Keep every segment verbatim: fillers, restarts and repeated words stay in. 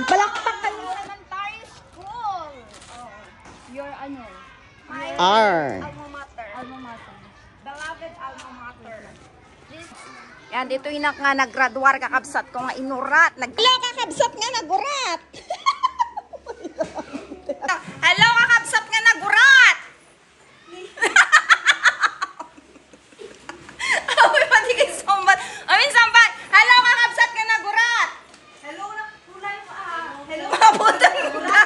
Palakpak kayo. Elementary school. Oh. Your ano? My R. Alma mater. Alma mater. Beloved alma mater. Yan, ditoy nak nga naggraduar, kakabsat ko nga inurat. Nag- Hello, kakabsat nga nagurat! Hello, kakabsat nga nagurat! Awi, pati kay sambat. Amin, sambat. Hello, kakabsat nga nagurat! Hello, na, kulay pa. Hello. Mabutan mo na.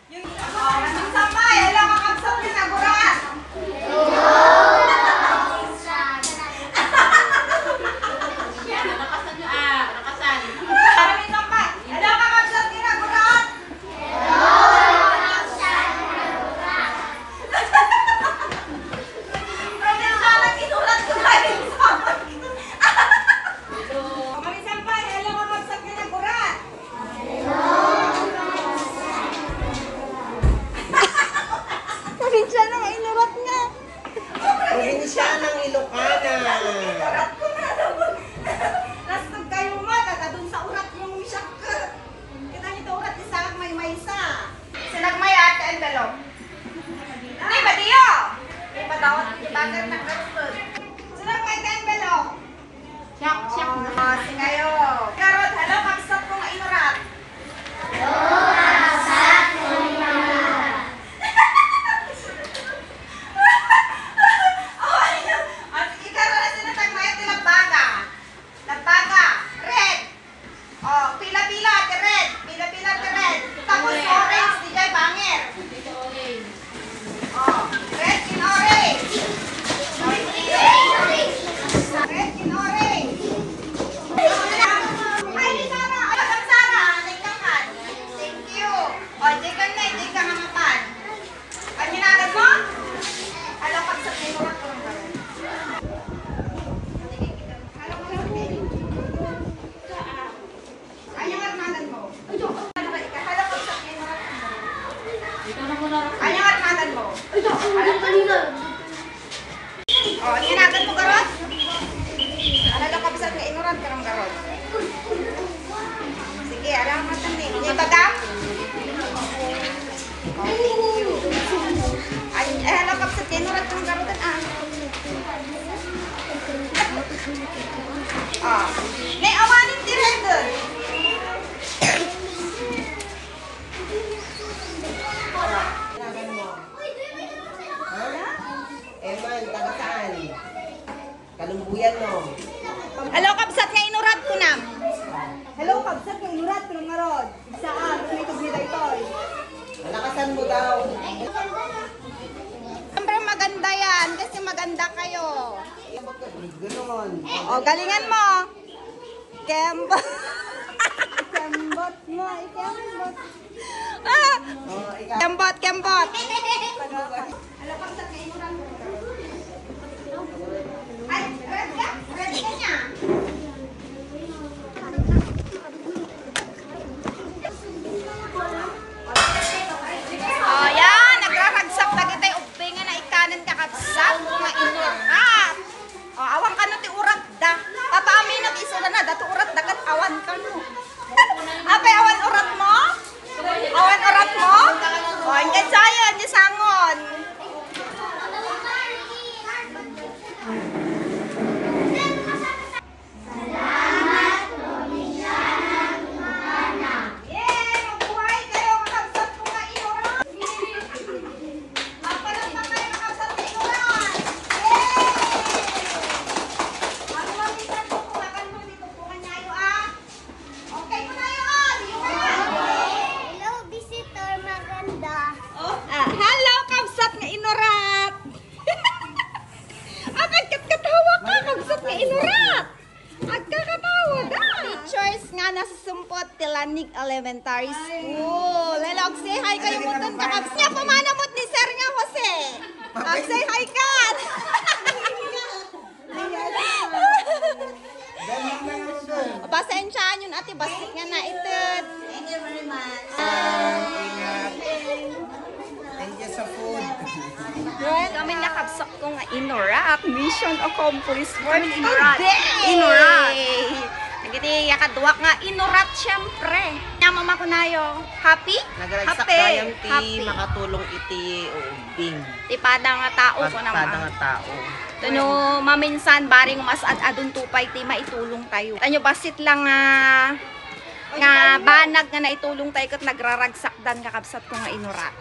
Yung, oh, ang sampay, ala, makabsat ni Nagurat. Ang sampay, ala, makabsat ni Nagurat. Probinsya na, inurat ko na yung sampay. Ang sampay, ala, makabsat ni Nagurat. Probinsya na nga inurat nga. Probinsya ng Ilocana. Lastog kayo, ma. Taga dun sa urat yung siyak. Kita niyo to, urat isa, may maysa. Sino nagmayat ka envelope? Hindi, madiyo. May patawag, di ba, ka nagkasud? Sino nagmayat ka envelope? Siak, siak na. Oh, si kayo. Karot, hello, kabsat ko nga inurat. Hello, kabsat ko nga inurat. Oh, ayun. Ah, sige, karot, sino nagmayat ti labbaga? Labbaga, red. Oh, pila-pila ti red. Pila-pila ti red. Tapos orange, di jay bangir. Oh, red and orange. Red and orange. Ay, Sara. Ay, Sara. Thank you. Oh, di ka na, di ka nga mapan. Ano yung nagan mo? Alam, pag sa tinurat ko ng gawin. Alam mo lang, eh. Ano yung nagan mo? Ano ba, ikaw? Alam, pag sa tinurat ko ng gawin. Ano yung nagan mo? Alam mo? Oh, ang inagan mo, garot? Ano daw kabsat nga inurat, karong garot? Sige, alam mo, tani. Ibaga? Oh, thank you. Ay, eh, ano kabsat nga inurat, karong garot, ah? Ah. Nay, awanin ti red. Inagan mo. Ha? Eman, taga saan? Kalumbuyan, no? Hello, kabsat nga inurat ko, nam. Hello, kabsat nga inurat ko, ngarod. Saan? May tugmi daytoy. Malakasan mo daw. Siyempre, maganda yan kasi maganda kayo. Ganon. O, galingan mo. Kembot. Kembot mo, ikembot. Ah! Oh, ikaw. Kembot, kembot. Ay, red ka? Red ka niya? Oh, yan. Nagraragsak dagiti ubing nga naikanen, kakabsat, nga inurat. Oh, awan kano ti urat da. Papa, amin na, isu na, da to urat da ket awan kano. Apay, awan urat mo? Awan urat mo? Oh, ingka sayo, ingka sangon. Yay! Mabuhay kayo, kakabsat ko nga inurat! Magpalakpak kayo, kakabsat ko nga inurat! Yay! Ano ang minsan ko, kumakan mo, dito po kanyayo, ah? Okay po tayo, ah! Sige po. Hello, visitor, maganda. Oh. Ah, hello, kabsat nga inurat! Ah, nagkatkatawa ka, kabsat nga inurat! Agkakatawa da! Teachers nga nasusumpot ti Lanig Elementary School. Hello, ag-say hi kayo mo ton, kakabsat. Pumanaw mo ni Sir nga Jose. Ag-say hi ka. Pasensyaan yun, ate. Bassit nga naited. Thank you very much. Thank you sa food. Kami nakabsat ko nga inurat. Mission accomplished for today. Inurat. Iti ikaduak nga inurat, siyempre. Nya, Mama, kunayo, happy? Nagragsak Happy. gayam ti Happy. makatulong iti uubing. Ti pada nga tao, Pag-, kunam, pada ah. nga tao. Tuno maminsan, bareng mas ad-adun to pay ti maitulong tayo. Tanyo, bassit lang nga, nga banag nga naitulong tayo ket nagraragsakdan, kakabsat ko nga inurat.